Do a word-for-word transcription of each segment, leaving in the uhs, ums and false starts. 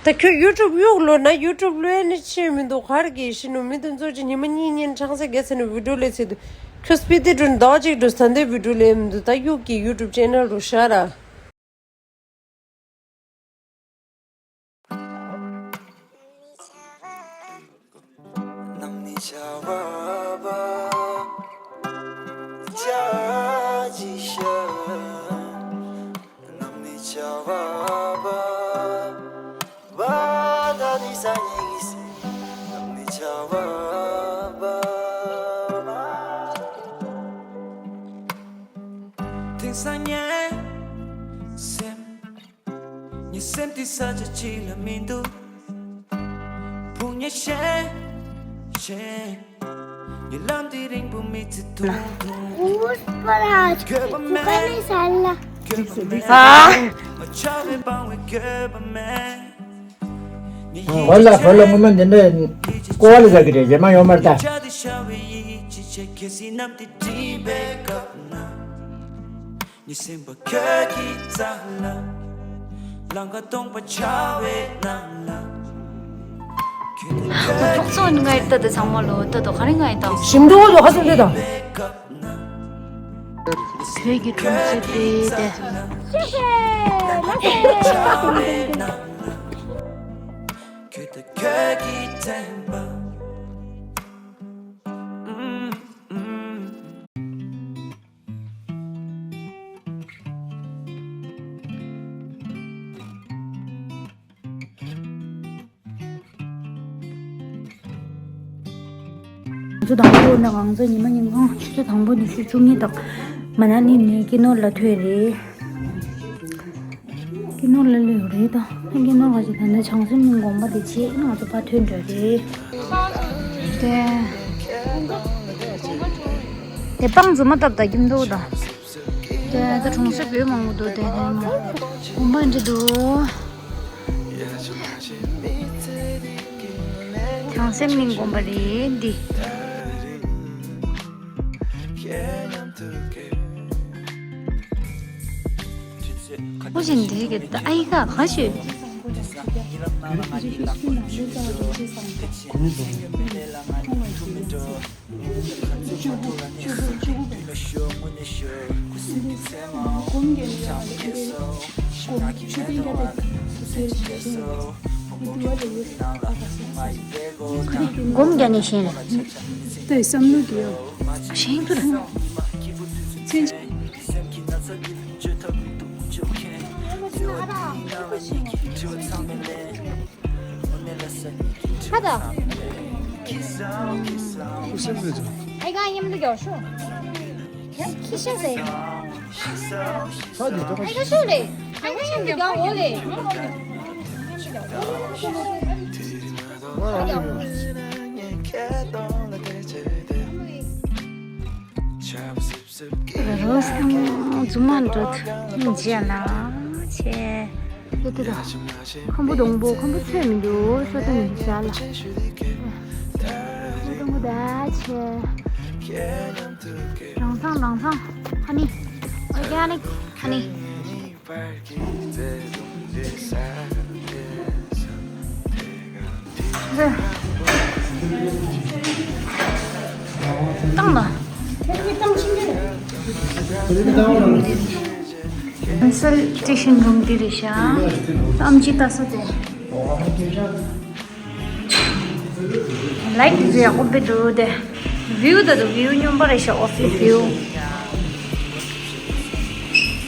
ད་ཁྱོད་ཡུ་ཊུབ་གཡུག་ལོ་ན་ཡུ་ཊུབ་ལོས་ནི་ཆེ་མི་འདུག་གར་གྱིས་ཤི་ནུ་མི་དུ་ཚོ་ཅི་ཉི་མ་གཉིས་གཉིས་གྲངས་ཚད་བརྒྱ་ཚད་ནི་བི་ཌིའོ་ལས་ཚད་དུ་ཁྱོད་སྤི་ཏི་དྲུན་ཟླ་བ་གཅིག་དྲུན་ད་འདའི་བི་ཌིའོ་ལས་མི་འདུག་ད་གཡུག་གི་ཡུ་ཊུབ་ཅེ་ནལ་རུ་ཤར་ར། དེང་སང་ངའི་སེམས། ངའི་སེམས་འདི་ས་ཆ་གཅིག་ལ་མི་འདུག་ཕུང་ཉེ་ཤེས་ཤེས། ངའི་ལམ་འདི་རིང་པོ་མི་ཚེ་ཐུང་ཐུང་། འུ་པ་ར་འགྱོད་པ་མེད། འགྱོད་པ་མེད་ས་ལ། འགྱོད་པ་མེད། ཨ། མ་ཆགས་པའི་སྤང་བའི་འགྱོད་པ་མེད། ངའི་ཡིད་ཆེས་བོད་ལ་བོད་ལ་སྔོན་མ་འདི་འདྲའི་ཀོ་བ་ལ་ཟ་གི་རེད། རྗེས་མ་ཡོང་མར་ལྟ། ཡིད་ཆེས་ཤར་བའི་ཡིད་ཆེས་བྱེད། ཁྱེད་སྲིད་ནམ་དེ་འདྲིས་པའི་སྐབས་ན། ངའི་སེམས་པ་ཁྱོད་ཀྱི་རྩ་ལ། ལང་ཀ་སྟོང་པ་འཆར་བའི་ནང་ལ། ཁྱོད་དང་ཁྱོད་ཀྱི་ཚོགས་གཙོ་ནི་ང་ཡི་ལྟ་དེ་ཚང་མ་ལོ་ལྟ་དོ་ག་རེ་ང་ཡི་ལྟ། ཞིམ་འདུག་ལོ་ཧ་སུ་འདི་དང་། བོད་ཀྱི་གྲོང་གསེབ་དེ་དེ། ཁྱོད་དང་ཁྱོད་ཀྱི་དྲན་པ། ང་ཚོ་དང་པོ་ནས་ང་ཚོ་ཉི་མ་ཉིན་གང་ཆུ་ཚོད་དང་པོ་ནས་ཆུ་ཚོད་བཅུ་གཉིས་དང་མ་ན་ལི་ནས་ཀི་ནོར་ལ་ཐོན་རེད། ཀི་ནོར་ལ་ལུས་རེད་ད། ཀི་ནོར་ག་ཞིག་ད་ནས་བྱང་སེམས་གླིང་དགོན་པ་དེ་བྱས་ང་ཚོ་ཕར་ཐོན་འགྲོ་རེད། དེ་དེ་སྤང་རྫུན་མ་བཏབ་ད་ཀིམ་འདུག་ད། དེ་ད་གྲོང་གསེབ་བོད་མང་པོ་འདུག་དེ་ནས་མ་དགོན་པ་འདྲ་འདུག་བྱང་སེམས་གླིང་དགོན་པ་རེད་འདི། ཨོ་ཅིན་དེ་གི་ད་ཨའི་ཁ་ཁ་ཤོད། སྒོམ་རྒྱག་ནས་བཞིན་རེད། དེ་བསམ་བློ་གི་ཡོད། བཞིན་དུ་རེད། ཁ་ད། ཨེ་ག་ཡིན་འདུག་ཡོ་ཤོ། ཡང་ཁི་ཤ་ཟེར། ཨེ་ག་ཤོ་རེད། ཨེ་ག་ཡིན་འདུག་ཡོ་འོ་ལེ། རོ་སམ་རྫུན་མ་འགྲོ་ཐུབ་ཡིན་བྱས་ན་ཆེ། ཡོད་དེ་དང་། ཁམ་བུ་སྡོང་པོ་ཁམ་བུ་ཚོད་མི་འདུག་ཤོ་ཏ་མི་འདུག་ཟ་ལ། ཁམ་བུ་སྡོང་པོ་ད་ཆེ། དྭངས་སང་དྭངས་སང་ཧ་ནི། ཨོར་གེ་ནིག་ཧ་ནི། བཏང་ལ། ཀོན་སལ་ཊེ་ཤན་རུམ་འདི་རེད་ཤག་ཨམ་ཆི་ལྟ་ས་དེ། ལའིཊ་འདི་ཚོ་ཡག་པོ་སྤེལ་འདུག་དེ། བིའུ་ད་དུ་བིའུ་སྙོམས་པ་རེད་ཤག་ཨོ་ཕི་སི་བིའུ།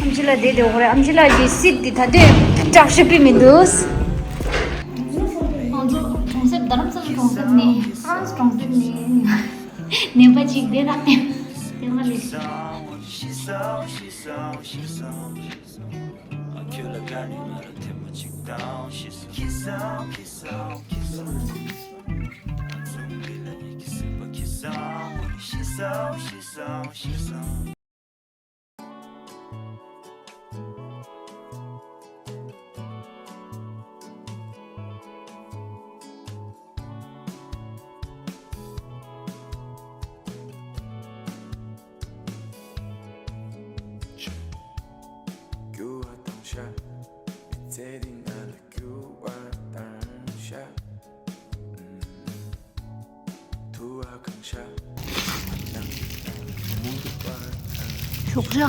ཨམ་ཆི་ལགས་དེ་དེ་འོ་རེད། ཨམ་ཆི་ལགས་ཀྱི་སིཊ་འདི་ད་དུང་བཀྲ་ཤིས་པའི་མི་འདུག་ང་ཚོ་གྲོང་གསེབ་རྡ་རམ་ས་ལ་གྲོང་གསེབ་ནས་ཧྥ་རན་སི་གྲོང་གསེབ་ནས་ནད་པ་ཅིག་བསྡད་རག་དེ་དེ་མ་རེད། ཁྱོད་ལ་དགའ་ནས་ང་ལ་ཐེངས་མ་གཅིག་དང་ཤེས་སོང་ཁྱེད་སང་ཁྱེད་སང་ཁྱེད་སང་ང་ཚོ་མི་ལ་ཡི་གེ་སྲིད་པ་ཁྱེད་སང་ཤེས་སོང་ཤེས་སོང་ཤེས་སོང་། རྒྱུ་བ་དང་ཤ། མི་ཚེ་འདི་ང་ལ་རྒྱུ་བ་དང་། གྲོགས་ར།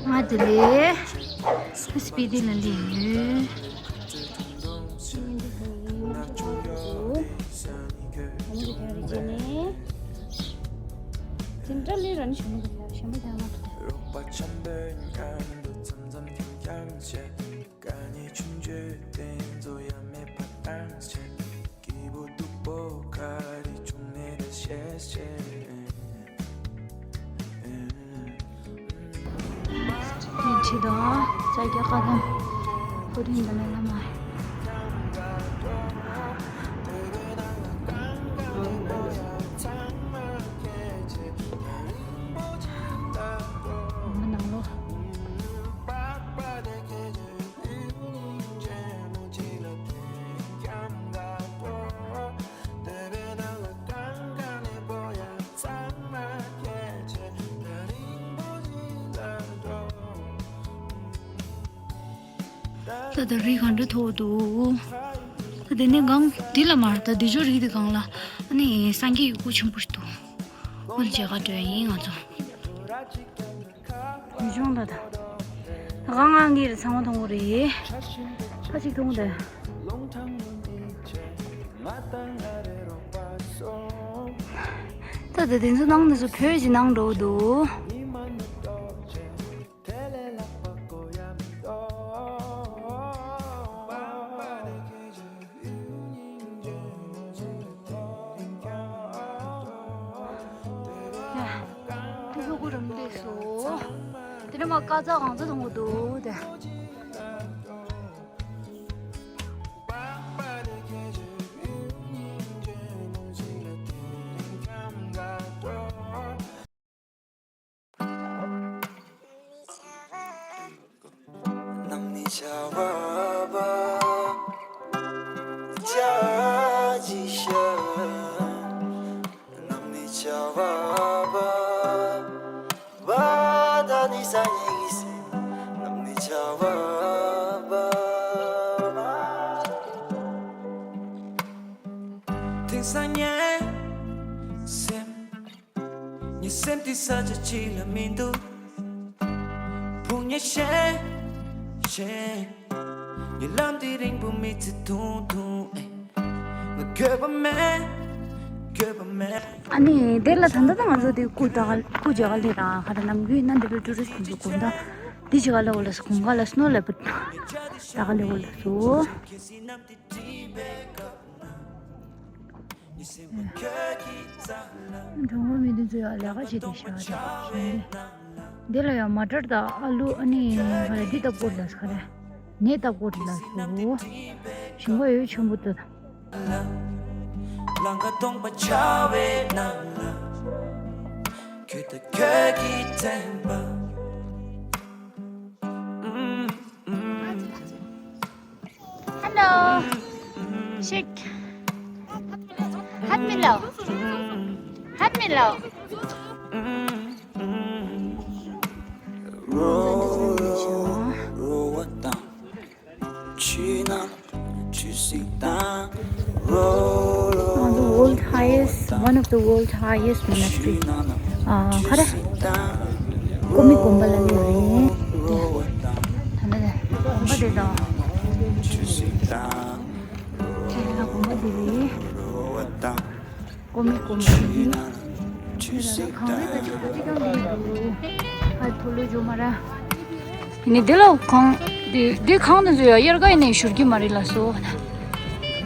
ང་དེ་ལས་སི་པི་ཏི་ལ་སླེབས་ཡོད། སྐྱིད་པོ་སྡུག་པོ་ག་རེ་བྱུང་ནས་ད་ཤེས་ཤེས། ཉིན་ཁྲི་དང་ས་སྐྱ་བཀའ་གདམས་ཕོ་བྲང་འདི་ལ་བླ་མ། མི་ནང་ལོགས། ད་ལྟ་རི་གང་འདྲ་མཐོ་པོ་འདུག་ད་དེ་ནས་སྒང་འདི་ལ་མར་ད་འདི་ཕྱོགས་རི་དེ་སྒང་ལ་ཨ་ནི་སངས་རྒྱས་ཀྱི་སྐུ་ཆེན་པོ་ཞིག་འདུག་ཨོལ་མཇལ་ག་འགྲོ་ཡ་ཡིན་ང་ཚོ། ཡུལ་ལྗོངས་ད་ད། གང་ང་ངེད་རེ་ཚང་མ་མཐོང་གི་རེད། ཁ་ཅིག་མཐོང་གི་འདུག་ད་ད་དེ་ཚོ་ནང་དེ་ཚོ་བོད་ཀྱི་ནང་འགྲོ་གི་འདུག་ཡ། ཕྲུ་གུ་རང་སླེབས་སོང་། དེ་ནས་མ་དཀར་ཆག་གང་ཚ་གཏོང་གི་འདུག་དེ། དེང་སང་ངའི་སེམས། ངའི་སེམས་འདི་ས་ཆ་གཅིག་ལ་མི་འདུག་ཕུང་ཉེན་ཤེས་ཤེས། ངའི་ལམ་འདི་རིང་པོ་མི་ཚེ་ཐུང་ཐུང་ཨེ། ང་འགྱོད་པ་མེད། འགྱོད་པ་མེད། ཨ་ནི་དེ་ལ་ད་ལྟ་ད་ང་ཚོ་དེ་སྐུ་དྲག་སྐུ་རྒྱ་གར་ལི་རང་ཧ་ད་ནམ་རྒྱུན་ན་འདི་ལ་ཊུ་རི་སི་ཁོང་ཚོ་དགོན་ད་འདི་ཅི་ག་ལ་འོ་ལ་སོ་གོང་ག་ལ་སྣོ་ལ་པུ་ད་ག་ལ་འོ་ལ་སོ། འགྲོ་མཁན་མི་དེ་ཚོ་ཡང་ལས་ཀ་བྱེད་དེ་ཤག་རེད། འདི་ལ་ཡང་མ་ཊར་དང་ཨ་ལུ་ཨ་ནི་ག་རེ་འདི་ལྟ་བུ་ལ་ཁ་རེ་ནས་ལྟ་བུ་ལ་སོ། ཞིང་པ་ཡོད་ཆེན་པོ་ལྟ། ལང་ཀ་སྟོང་པ་བྱ་བའི་ནང་ལ་ཁྱོད་དང་ཁྱོད་ཀྱི་བཙན་པ། Hello. Shake. Hat me low. Hat me low. On the world highest, one of the world highest monastery. ཨ། ག་རེ། ཀོ་མི་དགོན་པ་ལ་ལས་རེད། ད་ནི་དགོན་པ་དེ་དང་། དེ་ལ་དགོན་པ་དེ་རེད། ཀོ་མི་དགོན་པ་དེ་རེད། དེ་ལ་གངས་རི་ད་ཅིག་ད་ཅིག་ཀྱང་མི་འདུག་ཨ། མཐོ་ལོས་འཇོག་མ་ར། ནི་དེ་ལ་གང་དེ་དེ་གང་དེ་ཚོ་ཡ་དབྱར་ཁ་ཡིན་ནའི་བཞུར་གྱི་མ་རེད་ལ་སོ།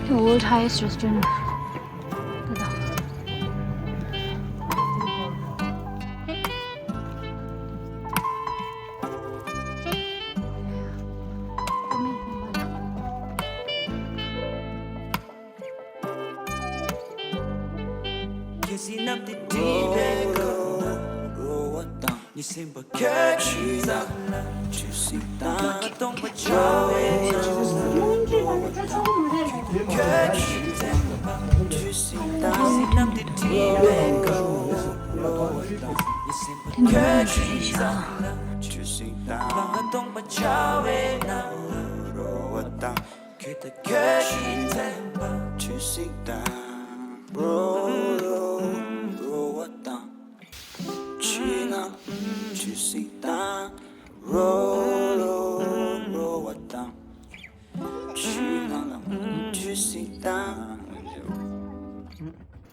World highest restaurant.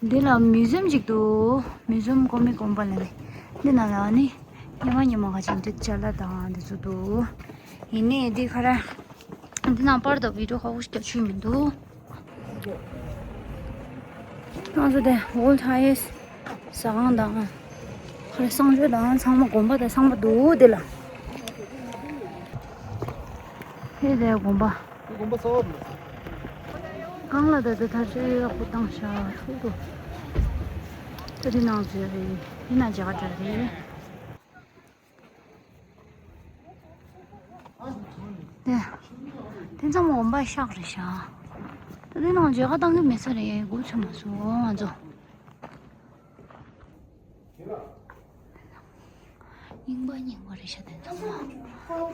འདི་ལ་མིའུ་ཟིམ་ཅིག་འདུག་མིའུ་ཟིམ་གོ་མི་གོམ་པ་ལ་ནི། འདི་ནང་ལ་ནི་ཉི་མ་ཉི་མ་ག་ཅིག་འདི་ཅ་ལག་དང་འདི་ཚོ་འདུག་ཡིན་ནའི་འདི་ཁ་ར། འདི་ནང་པར་དང་བི་ཌིའོ་ཧ་གོ་ཞིག་རྒྱབ་ཆུ་མི་འདུག་ང་ཚོ་དེ་World Highest ཟ་ཁང་དང་། ཁ་ར་གསང་སྤྱོད་དང་ཚང་མ་དགོན་པ་དང་ཚང་མ་འདུག་འདི་ལ། ཧེ་དེ་དགོན་པ། དགོན་པ་གསར་པ་རེད། གང་ལ་ད་ལྟ་ཐར་ཆ་ཡག་པོ་བཏང་ཤག་ཐུག་འདུག་ད་འདི་ནང་ཚོད་རེད། འདི་ནང་མཇལ་ཁ་འདྲ་རེད། དེ། དེ་ཚང་མ་འོམ་པ་ཤག་རེད་ཤག་ད་དེ་ནང་མཇལ་ཁ་བཏང་གི་མེད་ས་རེད། སྒུག་ཚོད་མ་སོང་ང་ཚོ། རྙིང་པ་རྙིང་པ་རེད་ཤག་དེ་ཚང་མ།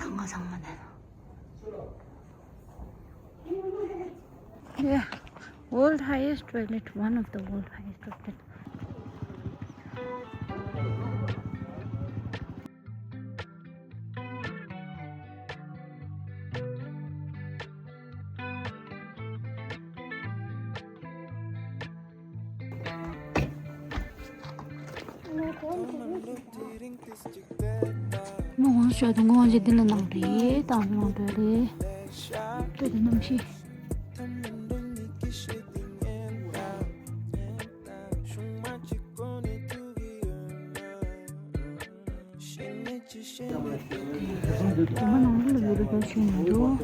ཐང་ག་ཚང་མ་དེ། Yeah, world highest toilet, one of the world highest toilet. མོ་ཧོན་ཤོ་དང་ངོ་ཅི་འདི་ལ་ནང་རེད། དང་ནང་དོ་རེད། དོ་དེ་རྣམ་ཤེས། དེ་མ་ནང་ལ་ཡོད་རེད་པ་ཆུ་མི་འདུག་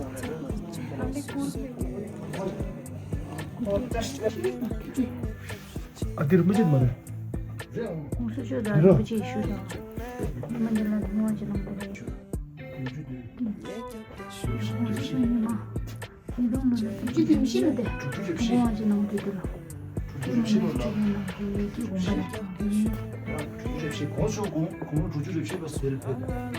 ཨ་དེ་རིན་པོ་ཆེ་མ་རེད། ཧོན་ཤོ་དང་རིན་པོ་ཆེ་ཤོ་དང་། མ་འདི་ལ་ངོ་ཅི་ནང་དོ་རེད། ཧོན་ཤོ་ཉི་མ། ཉིས་སྟོང་ནང་དྲུག་ཅུ་དོན་བཞི་ལ་དེ། དྲུག་ཅུ་དོན་བཞི། ཁོང་ཅི་ནང་དུ་དེ་ལ། དྲུག་ཅུ་དོན་བཞི་ལ་ལ། དྲུག་ཅུ་དོན་བཞི་གོང་ཞུ་གོང་གོང་ལོ་དྲུག་ཅུ་དོན་བཞི་ལ་ཟེར་ཕེབས།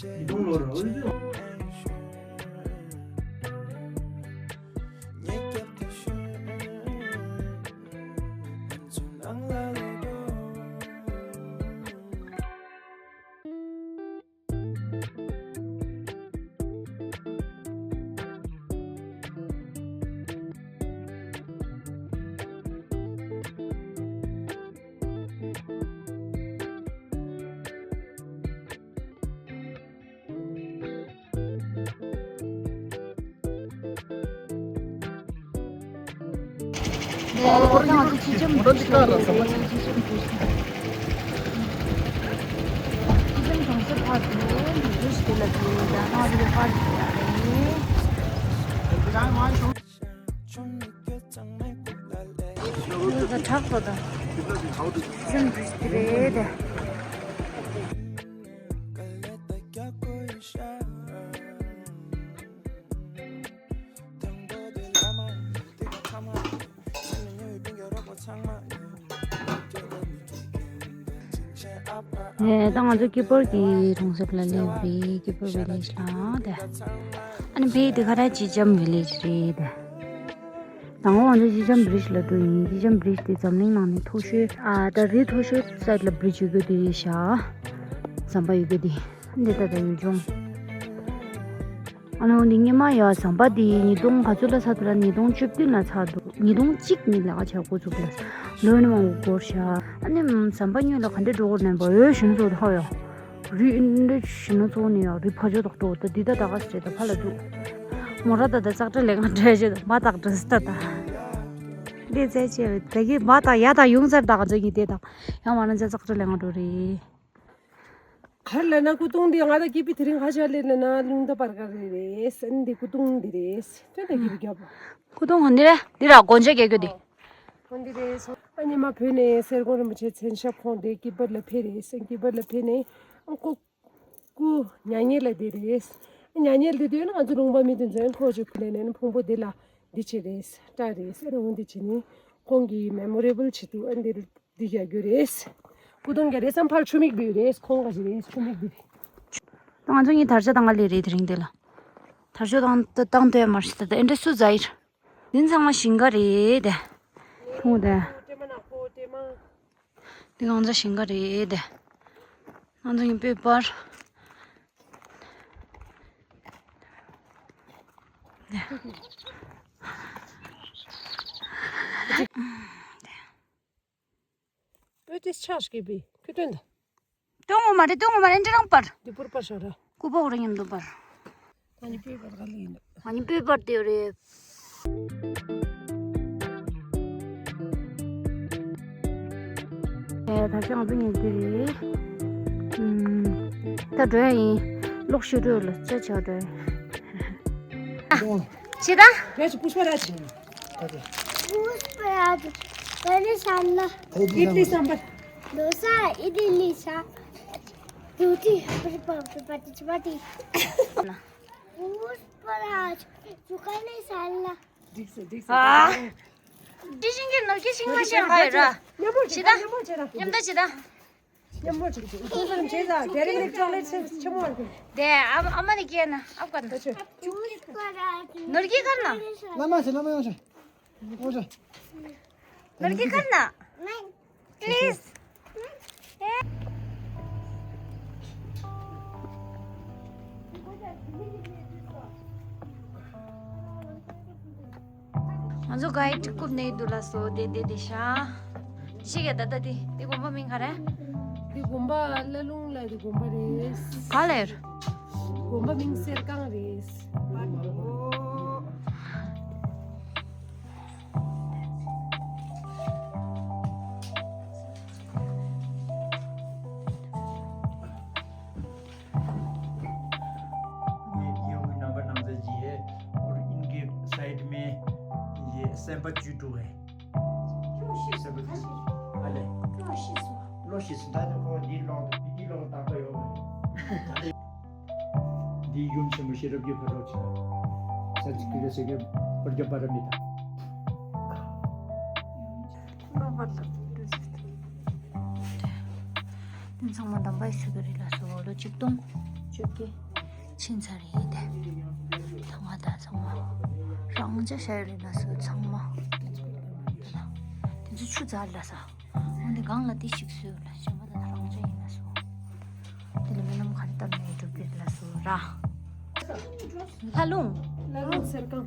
ཉིས་སྟོང་ལོར། ནས་ད་ང་ཚོ་ཀི་པར་གྱི་གྲོང་གསེབ་ལ་སླེབས་རེད། ཀི་པར་བི་ལེཇ་ལ་དེ། ཨ་ནི་བི་དེ་ག་ར་ཅི་ཅམ་བི་ལེཇ་རེད་དེ། དང་པོ་ང་ཚོ་ཅི་ཅམ་བི་རིཇ་ལ་འགྲོ་ཡིན། ཅི་ཅམ་བི་རིཇ་དེ་འཛམ་གླིང་ནང་ནས་མཐོ་ཤོས། ཨ་ད་རི་མཐོ་ཤོས་སའིད་ལ་བི་རིཇ་ཡོད་རྒྱུ་དེ་རེད་ཤག་ཟམ་པ་ཡོད་རྒྱུ་དེ། འདི་ད་ད་ཡུལ་ལྗོངས། ཨ་ནི་འདི་སྔོན་མ་ཡ་ཟམ་པ་འདི་ཉིས་སྟོང་ག་ཚོད་ལ་ཚར་འདུག་ལ། ཉིས་སྟོང་བཅུ་བདུན་ལ་ཚར་འདུག་ཉིས་སྟོང་གཅིག་ནས་ལས་ཀ་བྱ་འགོ་བཙུགས་ལ། ལོ་ནི་མང་པོ་འགོར་ཤག་ཨ་ནི་ཟམ་པ་སྔོན་ལ་ག་འདྲས་འགྲོ་དགོས་ནས་པ། འོས་གཞོན་ཚོ་ཧ་ཡ། རི་འདྲ་གཞོན་ནུ་ཚོ་ནི་ཡ་རི་ཕ་ཇོ་དག་འགྲོ་ད་འདི་ད་ད་ག་སྲེད་ད་ཕ་ལ་འདུག་མོ་ར་ད་ད་ཙག་སྒྲ་ལས་ང་འདྲ་བྱེད་ད་མ་དག་འདྲ་སི་ད་ད། འདི་ཚེ་ཆེ་བའི་ད་གི་མ་དག་ཡ་དག་ཡོང་ཚར་ད་ག་ཚོད་ཀྱི་དེ་དག་ཡང་མ་ན་ཚེ་ཙག་སྒྲ་ལས་ང་འགྲོ་རེད། གར་ལ་ན་སྐུ་གདུང་འདི་ང་ད་སྐྱིད་པི་དེ་རིང་ཧ་ཅང་ལེ་ན་ན་ལུང་ད་པར་ག་རེ་རེད་སན་འདི་སྐུ་གདུང་འདི་རེད་སན་ད་སྐྱིད་པི་རྒྱབ། སྐུ་གདུང་འདི་རེད་འདི་ར་སྒོ་འཇག་རྒྱག་རྒྱུ་འདི། འདི་རེད་སོ། ཨ་ཉི་མ་བོད་ནས་སེར་ཀོང་རིན་པོ་ཆེ་མཚན་ཞབས་ཁོང་དེ་སྐྱིད་པ་ལ་ཕེ་རེད་སན་སྐྱིད་པ་ལ་ཕེ་ནས་ཨ་ཀོ་སྐུ་མྱ་ངན་ལ་འདི་རེད། མྱ་ངན་འདི་དུས་ན་ང་ཚོ་ལུང་པ་མི་དུ་འཛོན་ཁོ་ཅིག་ཁུ་ལེ་ནས་ཕུང་པོ་འདི་ལ་འདི་ཆེ་རེད་སྐྲ་རེད་སན་འོང་འདི་ཆེ་ནི་ཁོང་གི་མེ་མོ་རེ་བལ་ཆེ་དུ་ཨ་འདི་རེད། འདི་རྒྱག་རྒྱུ་རེད། སྐུ་གདུང་རྒྱག་རེད་བསམ་ཕར་ཆུ་མིག་འདི་རེད་ཁོང་ག་ཞིག་རེད་ཆུ་མིག་འདི་རེད། ད་ང་ཚོ་ངའི་དར་ཆ་དང་ག་ལེ་རེད་དེ་རིང་འདི་ལ། དར་ཆ་དང་ད་དང་དོད་མར་ཤི་ད་ད་ཨེ་འདྲ་སུ་ཛ་ཡིར། འདི་ཚང་མ་ཞིང་ཁ་རེད་དེ། ཨོ་དེ། དེ་གང་ཚ་ཞིང་ཁ་རེད་དེ། ང་ཚོ་ཡིན་པའི་པར། ཨོ་དེ་ཆགས་ཀྱི་པི་ཁུ་ཏོན་ད། སྟོན་འོ་མ་རེད། སྟོན་འོ་མ་རེད། འདྲ་རང་པར། འདི་པུར་པར་ཤོར་ར། ཀུ་པོ་ར་མཉམ་དུ་པར། ད་ནི་པུར་པར་ག་ལ་ཡིན་ནོ། ང་ནི་པུར་པར་དེ་རེད། ཨེ་ད་ཤང་ཚིག་ཡིན་དེ་རེད། ད་འགྲོ་ཡ་ཡིན། གློག་ཤུ་འགྲོ་ལ་ཅ་ཆ་འགྲོ་ཡ། ཅི་ད། ཡ་ཅི་པུཤ་པ་ར་ཅི། पुष्पराज, पहले सामना। इडली सांभर। डोसा, इडली सा। रोटी, चपाती, चपाती। पुष्पराज, चुकाने साला। ठीक से, ठीक से। ཨ། འདི་བཞིན་གྱི་ནོར་གྱི་ཤིང་མ་ཤིང་ཧ་ཡོད་ར། མཉམ་པོ་ཅི་ད། མཉམ་པོ་ཅི་ད། མཉམ་པོ་ཅི་ད། མཉམ་པོ་ཅི་ད། ཁོང་ཚོ་རང་བྱས་ཙང་དེ་རིང་རིང་ཅོག་ལེ་ཊི་ཆེ་ཆེ་མོ་བར་གྱི། དེ་ཨ་ཨ་མ་ནི་སྐྱེས་ན་ཨབ་ག་ད། ད་ཆོས། पुष्पराज। ནོར་གྱི་གར་ན། བླ་མ་ཞིག་བླ་མ་ཡོང་ཞིག་ཨོ་ཞིག་ནོར་གྱི་གར་ན། Please. ང་ཚོ་གའི་ཌི་རྐུབ་ནས་འདུག་ལ་སོ་དེ་དེ་དེ་ཤ། ཤི་གེ་ད་ད་དེ་དེ་དགོན་པ་མིང་ག་རེ། དེ་དགོན་པ་ཀླ་ལུང་ལ་དེ་དགོན་པ་རེད། ག་ལེར། དགོན་པ་མིང་གསེར་སྒང་རེད། ये, ये हुई नंबर नंबर जी है और इनके साइड में ये सैंपा चूटू है। སེམས་པ་ཨ་ལས། ལོ་ཤི་སོང་། ད་ནི་ཁོ་འདི་ལོག་འདི་ལོག་བཏང་པ་ཡོད་མ་རེད། འདི་ཡུམ་ཆེན་མོ་ཤེས་རབ་ཀྱི་ཕ་རོགས་ཆེ། ས་ཅི་ཀི་རེ་སེ་གི་པར་རྒྱབ་པ་ར་མི་ད། དེ་ཚང་མ་འདམ་པའི་ཚུལ་གྱི་རིགས་ལ་སོགས་ལོ་ཆིག་སྟོང་བཅོ་བརྒྱད་ཕྱིན་ཚར་ཡིན་ཏེ། ད་ང་ད་ཚང་མ་རང་ཅག་ཤར་རིགས་ལ་སོགས་ཚང་མ་དེ་ཚོ་ཆུ་རྫ་ལ་ས། འོན་ཏེ་སྒང་ལ་དེ་ཞིག་སོས་ལ་གཞན་པ་ད་རང་ཅག་ཡིན་ལ་སོགས། དེ་ལ་རྨི་ལམ་ག་རེ་བཏབ་ནས་སྒྲུབ་ཀྱི་རེད་ལ་སོགས་ར། ལྷ་ལུང་། ལྷ་ལུང་གསེར་སྒང་།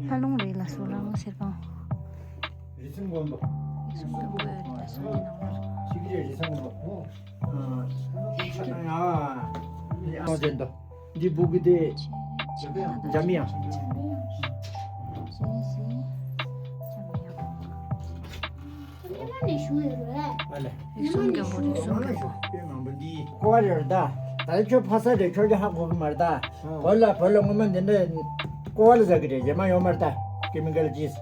ལྷ་ལུང་རེད་ལ་སོགས་ལྷ་ལུང་གསེར་སྒང་། རིགས་གསུམ་མགོན་པོ། རིགས་གསུམ་མགོན་པོ་ཡོད་རེད་ལ་སོགས་ཡིན་ནང་ལ། ཅི་གི་རེད་རིགས་གསུམ་མགོན་པོ། ཨོ། ཨ། ཨ། འདི་བུ་གི་དེ། འཇམ་དབྱངས། ཨ་ལས། རིགས་གསུམ་མགོན་པོ་རིགས་གསུམ་མགོན་པོ། ཀོ་བ་རེད་ད། ད་ཁྱོད་ཕ་ས་རེད་ཁྱོད་ཀྱི་ཧ་གོ་གི་མ་རེད་ད། བོད་ལ་བོད་ལ་སྔོན་མ་འདི་འདྲ་ཀོ་བ་ལ་ཟ་གི་རེད་རྗེས་མ་ཡོད་མ་རེད་ད། ཀེ་མི་ཀལ་ཅིས།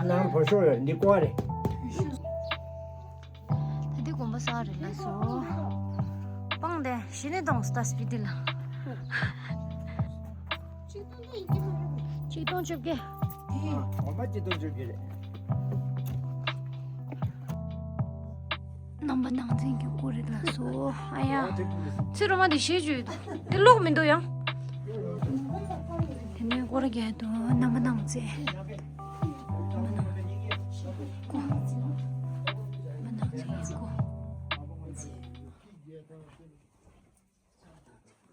ནང་བོད་ཤོག་ཡོད་འདི་ཀོ་བ་རེད། ད་འདི་དགོན་པ་གསར་རེད་ལ་སོ། སྤང་དེ་གཞི་ནས་གཏོང་སྟ་སྤི་ཏི་ལ། ཆིག་སྟོང་བཅོ་བརྒྱད། དགོན་པ་ཆིག་སྟོང་བཅོ་བརྒྱད་རེད། རྣམ་པ་ནང་ཚན་གྱི་སྐོར་རེད་ལ་སོ། ཨ་ཡ། ཚེ་རོ་མ་དེ་ཞེས་བརྗོད་འདུག་དེ་ཀློག་མི་འདུག་ཡང་། དེ་ནས་སྐོར་རྒྱག་འདུག་རྣམ་པ་ནང་ཚན། རྣམ་པ་ནང་ཚན་སྐོར། རྣམ་པ་ནང་ཚན་སྐོར།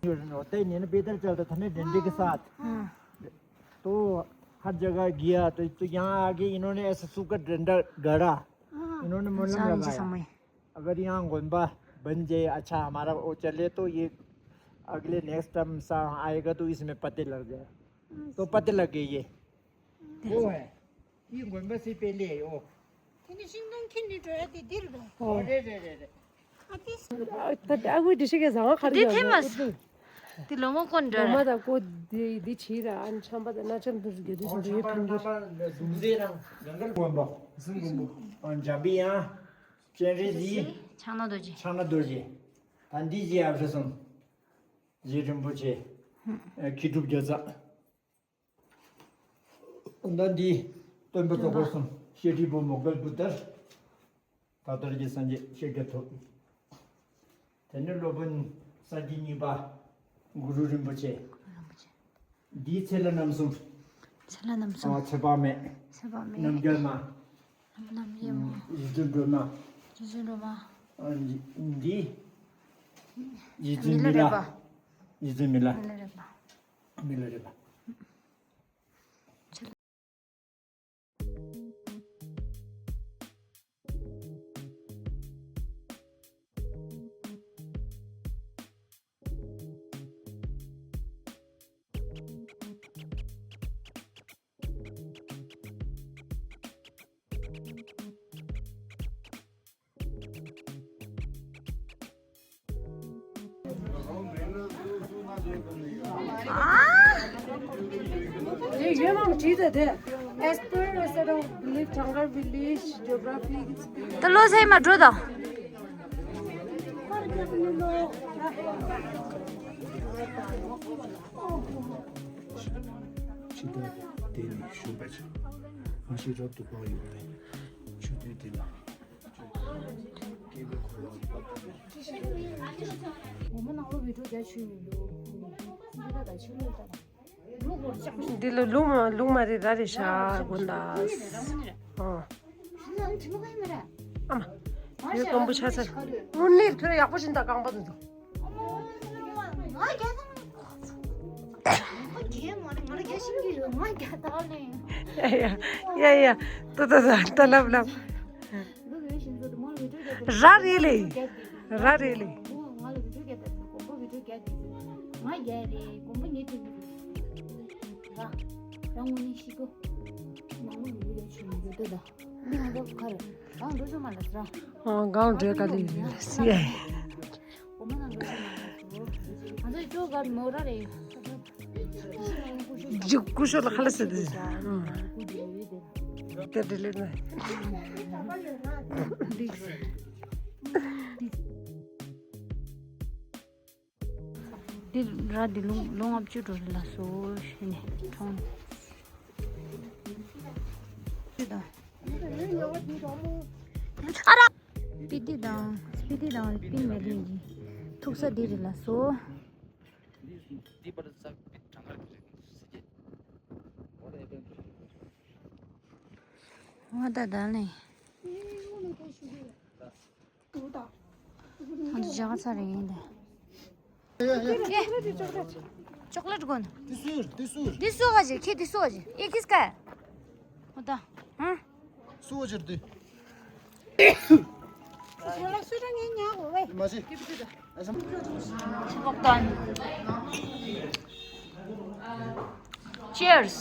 होता ही नहीं ना, बेहतर चलता था ना डंडे के साथ। हाँ। तो हर जगह गया तो, तो यहाँ आके इन्होंने ऐसा सूखा डंडा गड़ा। हाँ। इन्होंने मुलम लगाया। अगर यहाँ गोंबा बन जाए, अच्छा हमारा वो चले, तो ये अगले नेक्स्ट टाइम सा आएगा तो इसमें पत्ते लग जाए। तो पत्ते लग गए ये। वो है। ये गोंबा से पहले है वो। དེ་ནི་ཤིང་སྡོང་ཁྱེར་ནས་འགྲོ་ཡ་དེ་འདིར་རེད། ཨོ་རེད་རེད་རེད་རེད། ཨ་ཏི། ད་ཨ་ཁུའི་འདྲི་ཤེས་ཀྱི་བཟང་བ་ག་རེ་དེ་ཡོད་ཐེ་མ་ན། སི། དེ་ལོ་མ་ཀོན་ལོ་མ་འདྲ། དང་ཀོ་དེ་དེ་བྱིས་ར་ཨ་ནི་ཆམ་པ་དང་སྣ་ཆམ་དུ་རྒྱུ་དེ་ཨོ་ཚོ་འདྲ་ཡོད་ཕན་གྱི། ལ་དུང་རྫས་རང་གང་གར་དགོན་པ་གསུམ་དགོན་པ། ཨོ་འཇམ་པའི་དབྱངས། སྤྱན་རས་གཟིགས། ཕྱག་ན་རྡོ་རྗེ། ཕྱག་ན་རྡོ་རྗེ། ད་འདི་རྗེ་ཡབ་སྲས་གསུམ། རྗེ་རིན་པོ་ཆེ། མཁས་གྲུབ་རྒྱལ་ཚབ། ད་འདི་སྟོན་པ་རྫོགས་པ་གསུམ་བཤད་ཁྲིའི་བུ་མོ་མགལ་བུ་དར། ད་ལྟར་གྱི་སངས་རྒྱས་ཤཱཀྱ་ཐུབ། དེ་ནས་སློབ་དཔོན་གསར་བརྗེ་གཉིས་པ་གུ་རུ་རིན་པོ་ཆེ། འདིའི་ཚེ་ལ་རྣམ་གསུམ། ཚེ་ལྷ་རྣམ་གསུམ། ཨ། ཚེ་དཔག་མེད། ཚེ་དཔག་མེད། རྣམ་རྒྱལ་མ། རྣམ་རྒྱལ་མ། རྗེ་བཙུན་སྒྲོལ་མ། རྗེ་བཙུན་སྒྲོལ་མ། ཨ། འདི། རྗེ་བཙུན་མི་ལ། རྗེ་བཙུན་མི་ལ། མི་ལ་རས་པ། མི་ལ་རས་པ། དེ་ཡོད་མང་བྲིས་ཏེ་དེ། As per a set of belief, Changar village geography. ད་བློ་སེམས་མ་འགྲོ་དང་། ཕྱི་ཟླ་དེ་ནི་ཤུག་པ་ཆེ། ཁ་ཤས་རབ་ཏུ་བབས་ཡོད་པས། ཆུ་དུས་དེ་ལ། འོ་མ་ནང་ལོ་བི་ཌིའོ་རྒྱ་ཆུ་ཡིན་འདུག་འདི་ལ་ད་ཆུ་ལོ་ད། འདི་ལ་ལུང་མ་ལུང་མ་རེད། ར་རེད་ཤག་དགོན་ད། ཨོ། ཨ་མ། ཡོད་སྐམ་པོ་ཆགས་ཚར། དངུལ་ལེར་ཁྱོད་ཡག་པོ་བྱིན་ད་རྐང་པ་དུ་འདུག་ཡ་ཡ་ཡ། ཏོ་ཏོ་ཏོ་ཏོ་ལབ་ལབ། ར་རེད་ལེ། ར་རེད་ལེ། ཨ། གང་འདྲ་ག་ལེ་ལེ་སི་ཡ། ཇི་ཀུ་ཤོ་ལ་ཁ་ལ་ཟེར་དེ། ཨ། དེ་འདྲ་ལེ་ན། འདི་ར་འདི་ལུང་ལུང་ལྔ་བཅུ་འགྲོ་ལ་སོ་ཞེས་ནས་གྲོང་། ཨ་ར། སྤི་ཏི་དང་སྤི་ཏི་དང་སྤི་མེ་ལི་གི་ཐུག་ས་འདི་རེད་ལ་སོ། ང་ད་ད་ནས། ང་ཚོ་བྱ་བ་ཚར་རེད་ཡིན་ད། ཅོག་ལེ་ཊི་དགོས་ན། འདི་སུ་ཡོད། འདི་སུ་ཡོད། འདི་སུ་ག་ཅིག་ཁྱེད་འདི་སུ་ག་ཅིག་ཨེ་ཁིས་ཀ། ཨོ་ད། ཧ། སུ་ག་ཅིག་འདི། མ་ཤེས། Cheers.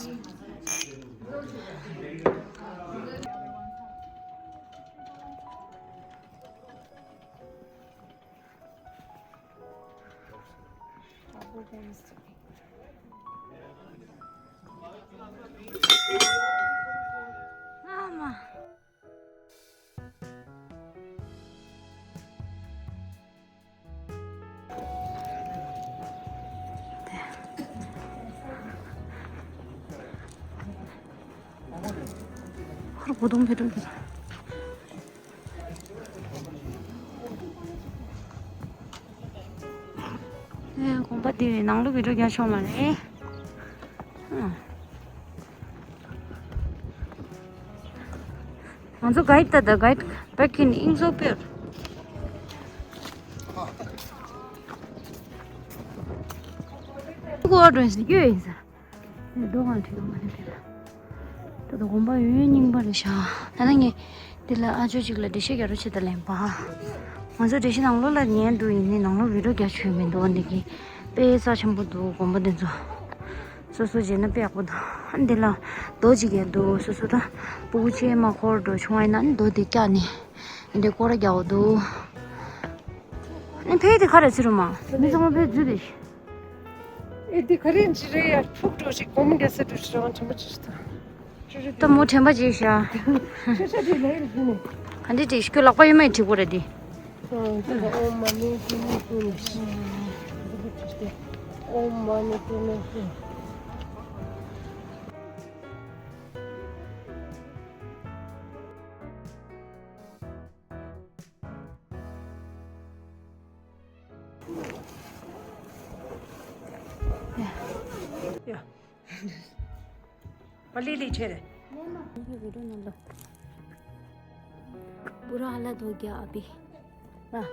ཨ་མ། ཧར་གོ་དུང་ཕེ་ཏོ་གི། ཨེ། དགོན་པ་འདི་ནང་ལོགས་བི་ཌིའོ་རྒྱག་ཆོག་མ་རེད། ཨ། ང་ཚོ་གའིཌ་ད་ད་གའིཌ་བེག་གིན་ཨིང་ཟོ་པེར། ཀོ་ཌོན་སི་ཡོད་ཡིན་ས། ནས་རྡོ་གང་བྲིས་ཡོང་མ་རེད་དེ་ལ། ད་དུང་དགོན་པ་ཡོད་རྙིང་པ་རེད་ཤག་ད་ནང་ངས་འདི་ལ་ཨ་ཅོ་གཅིག་ལ་འགྲེལ་བཤད་རྒྱག་རོགས་བྱེད་ད་ལན་པ། ང་ཚོ་འགྲེལ་བཤད་ནང་ལོགས་ལ་ཉན་འདུག་ཡིན་ནའི་ནང་ལོགས་བི་ཌིའོ་རྒྱག་ཆོག་མི་འདུག་འདི་གི་དཔེ་རྩ་ཆེན་པོ་འདུག་དགོན་པ་འདི་ཚོ། སོ་སོ་བྱས་ན་དཔེ་ཡག་པོ་འདུག་ཨ་འདི་ལ་རྡོ་གཅིག་ཡང་འདུག་སོ་སོ་ད་སྤུ་གུ་ཆེ་མ་འཁོར་འགྲོ་བྱུང་བ་ཡིན་ན་ཨ་ནི་རྡོ་འདི་བཀྱག་ནས་འདི་སྐོར་ར་རྒྱག་འོ་འདུག་ཨ་ནི་ཕའི་དེ་ག་རེ་ཟེར་རུ་མ་མི་ཚང་མ་ཕའི་རྫུས་དེ། ཨེ་འདི་ག་རེ་འཇི་རེ་ཡ་ཕྲུག་འགྲོ་ཞིག་སྒོར་མོ་བརྒྱ་ས་འགྲོ་ཞིག་རང་དྲན་པ་ཅི་ཞིག་ད། ད་མོ་དྲན་པ་ཅི་ཤ། ཤ་ཤ་དེ་ལས་རེད་ནི། ག་འདྲ་དེ་ཤ་ཁྱོད་ལག་པ་ཡོད་མེད་དྲི་དགོས་རེད་དེ། ཨོཾ་མ་ཎི་པདྨེ་ཧཱུྃ། ཨོཾ་མ་ཎི་པདྨེ་ཧཱུྃ། Yeah. पल्ली ली छेरे। पूरा हालत हो गया अभी। वाह।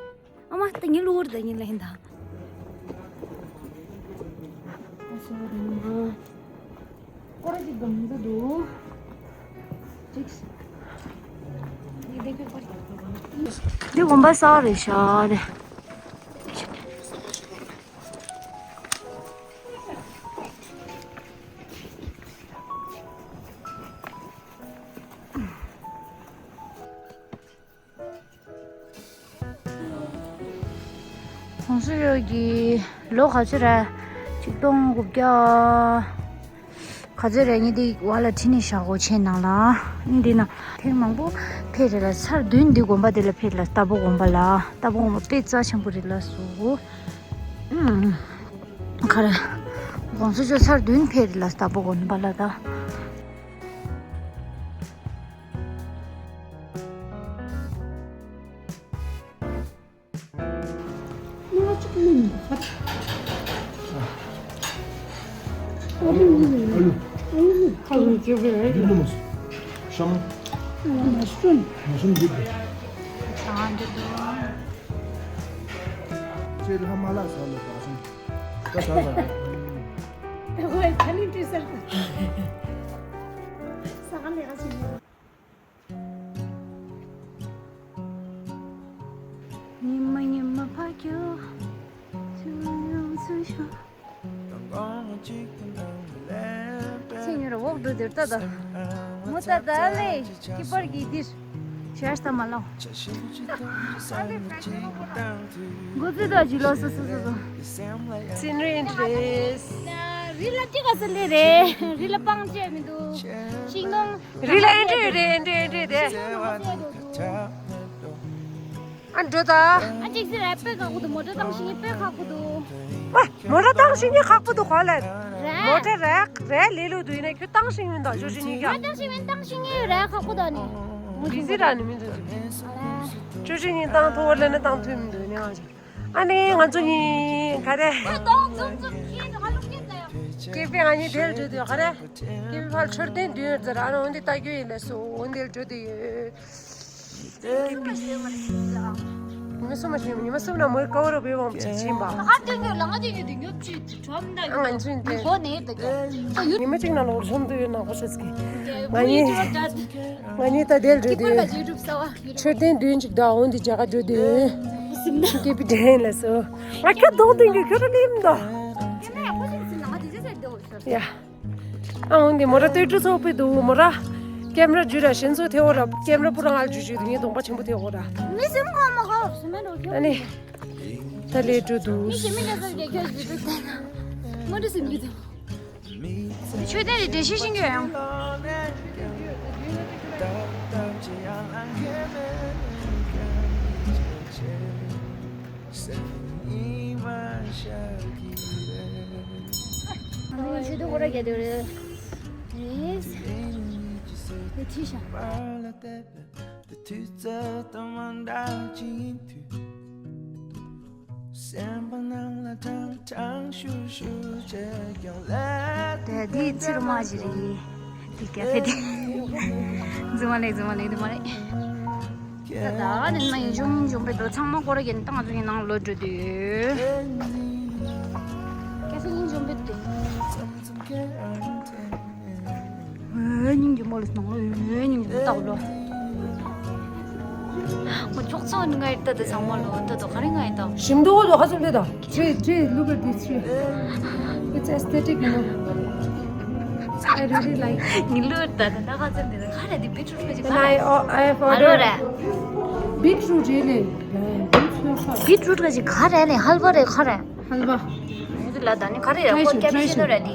अम्मा, तो ये लोर दे, ये लेंदा। कोरा जी गंदा दो। ठीक। ये देखो पर। ये गुंबा सारे शार। ཁོང་ཚོ་ཡོད་ཀྱི་ལོ་ག་ཚོད་རེད། ཆིག་སྟོང་དགུ་བརྒྱ་ག་ཚོད་རེད། ངས་འདི་བ་ལ་ཁྲིད་ནས་བཞག་གོ་ཆེ་ནང་ལ། ཨ་ནི་འདི་ན་ཐེངས་མང་པོ་ཕེབས་རེད་ལ། ཚར་བདུན་འདི་དགོན་པ་འདི་ལ་ཕེབས་ལ། རྟ་ཕོ་དགོན་པ་ལ། རྟ་ཕོ་དགོན་པ་དཔེ་རྩ་ཆེན་པོ་རེད་ལ་སོ། ཨུམ། ག་རེ། ཁོང་ཚོ་ཚར་བདུན་ཕེབས་རེད་ལ། རྟ་ཕོ་དགོན་པ་ལ་ད། ཉི་མ་ཉི་མ་ཕ་གི་ཆུ་ཡང་ཚུ་ཤོ། ཚེ་ཉོ་ར་འོག་འགྲོ་དེར་ལྟ་ད། མོ་ལྟ་ད་ལེ་ཀི་པར་གི་དིར། ཤར་ལྟ་མ་ལོ། འགོ་ཚུགས་ད་ཇི་ལོ་སོ་སོ་སོ་སོ། སིན་རི་ཨིན་ཊི་རེས། རི་ལ་ཅི་ག་ས་ལེ་རེད། རི་ལ་སྤང་བྱས་མི་འདུག་ཤིང་སྡོང་། རི་ལ་ཨེ་འདྲ་ཡོད་རེད། ཨེ་འདྲ་ཨེ་འདྲ་དེ། ཨ་འགྲོ་ད། ཨ་ཅིག་སི་ར་དཔེ་ཁག་པོ་འདུག་མོ་ཊ་བཏང་ཤིང་དཔེ་ཁག་པོ་འདུག་ཨ། མོ་ཊ་བཏང་ཤིང་ཁག་པོ་འདུག་ག་ལེ། རེད། མོ་ཊ་རེད་རེད་ལེ་ལོ་འདུག་ཡིན་ན་ཁྱོད་བཏང་ཤིང་མི་འདུག་ཅོ་ཅི་ནི་ཀ་ང་བཏང་ཤིང་མིན། བཏང་ཤིང་ངའི་ར་ཁག་པོ་འདུག་ནི། མི་ཟི་ར་ནི་མི་འདུག་ཅོ་ཅི་ནི་བཏང་ཐུབ་ལེ་ན་བཏང་ཐུབ་མི་འདུག་ནི་ང་ཅིག་ཨ་ནི་ང་ཚོ་གཉིས་ག་རེ། ཨ་དོང་ཙུམ་ཙུམ་ཁྱེད་ང་ལུག་ཁྱེད་ད་ཡོད། སྐྱེས་པའི་ང་གཉིས་དེར་འགྲོ་དུས་ག་རེ། སྐྱེས་པའི་ཕར་མཆོད་རྟེན་བདུན་ཡོད་ཟེར། ཨ་ནི་འོན་ཏེ་ལྟ་རྒྱུ་ཡིན་ལས་སོ། འོན་ཏེ་འགྲོ་དུས་ཡོད། ཉི་མ་གསུམ་མ་ཞིག་ཉི་མ་གསུམ་ན་མོའི་ཀ་བ་རུ་བེ་བོང་ཅིག་ཕྱིན་པ། ཨ་ཏིང་ཡོད་ལ་ང་ཏིང་ཡོད་དུས་ཉོབ་ཅིག་ཁྲོམ་ད་ཨ་ང་ཚོའི་འདི་གོ་ནས་ད་ག་ཉི་མ་གཅིག་ནང་ལོག་ཤོམ་དུ་ཡོད་ན་གོ་ཤེས་ཀི། ང་གཉིས། ང་གཉིས་ད་དེར་འགྲོ་དུས་མཆོད་རྟེན་བདུན་ཅིག་འདྲ་འོང་དུས་རྒྱ་གར་འགྲོ་དུས། སྐྱེས་པའི་དྲན་ལ་སོ། ང་ཁྱོད་གདོང་སྟོན་གྱི་ཁྱོད་ར་ལིམ་ད། ཡ། ཨ་འོང་དུས་མོ་ར་ཏོས་ཀྲུ་ཚོགས་པའི་འདུག་མོ་ར། ཀེམ་ར་བརྒྱུད་ར་ཞེན་ཚོ་ཐེ་འོ་ར། ཀེམ་ར་པུ་ར་ང་བརྒྱུད་བརྒྱུད་ངའི་གདོང་པ་ཆེན་པོ་ཐེ་འོ་ར། མི་སེམས་ཁོ་མ་ཁོ་སུ་མེད་འགྲོ་ཁྱོད། ཨ་ནི། ད་ལས་འགྲོ་འདུག་མི་ཞེ་མི་འདྲ་ཟེར་གྱི་ཁྱོད་བརྒྱུད་འགྲོ་ད་ན། མ་འདྲ་སེམས་རྒྱུད་དང་། མཆོད་རྟེན་རེ་འགྲེལ་བཤད་ཤེས་ཀྱི་ཡོད་ཡང་། ང་ཚོ་མཆོད་རྟེན་སྐོར་ར་རྒྱག་འདོད་རེད། རེད། དེ་ཁྲིད་ཤག་དེ་དུས་ཚོད་དང་མ་འདྲ་ཅིག་ཡིན་དུས། སེམས་པ་ནང་ལ་ཀྲང་ཀྲང་ཤུ་ཤུ་བྱེད་ཀྱང་ལས། དེ་དེའི་ཚིར་མ་ཞིག་རེད། དེ་ཀ་ཧྥེ་དེ། རྫུན་མ་ལེགས་རྫུན་མ་ལེགས་དེ་མ་རེད། ད་ད་ནི་མ་ཡིན་འཇོམས་འཇོམས་པའི་དོ་ཚང་མ་སྐོར་ར་གྱིན་ཏང་ཚོ་ཡིན་ནང་ལོ་འགྲོ་དུས། ཀ་ཧྥེ་ཡིན་འཇོམས་པའི་དེ། ཨོ་སྙིང་རྗེ་མོ་ལ་སྣང་ལོ། ཨོ་སྙིང་རྗེ་མོ་ལྟ་བུ་ལོ། མོ་ཅོག་ཙེ་ནི་ང་ཡི་ལྟ་དེ་ཚང་མ་ལོ། ལྟ་དོ་ག་རེ་ང་ཡི་ལྟ། ཞིམ་དུ་འོ་དོ་ཧ་ཙམ་ལྟ་དང་། ཅི་ཅི་look at this tree. It's aesthetic, you know. I really like. ངི་ལོ་ལྟ་དེ་ད་ཧ་ཙམ་ལྟ་དེ་ག་རེ་དེ་བི་ཊི་རུ་ཊི་ཁ་ཅིག་ག་རེ། I, I have ཨ་རོ་རེ། Beetroot really. Beetroot ཁ་ཅིག་ག་རེ་ནི་ཧལ་བ་རེ་ག་རེ། ཧལ་བ། འོ་དེ་ལ་ད་ནི་ག་རེ་ཡ། ཁོ་ཀེ་པི་ཅི་ནོ་རེད་དེ།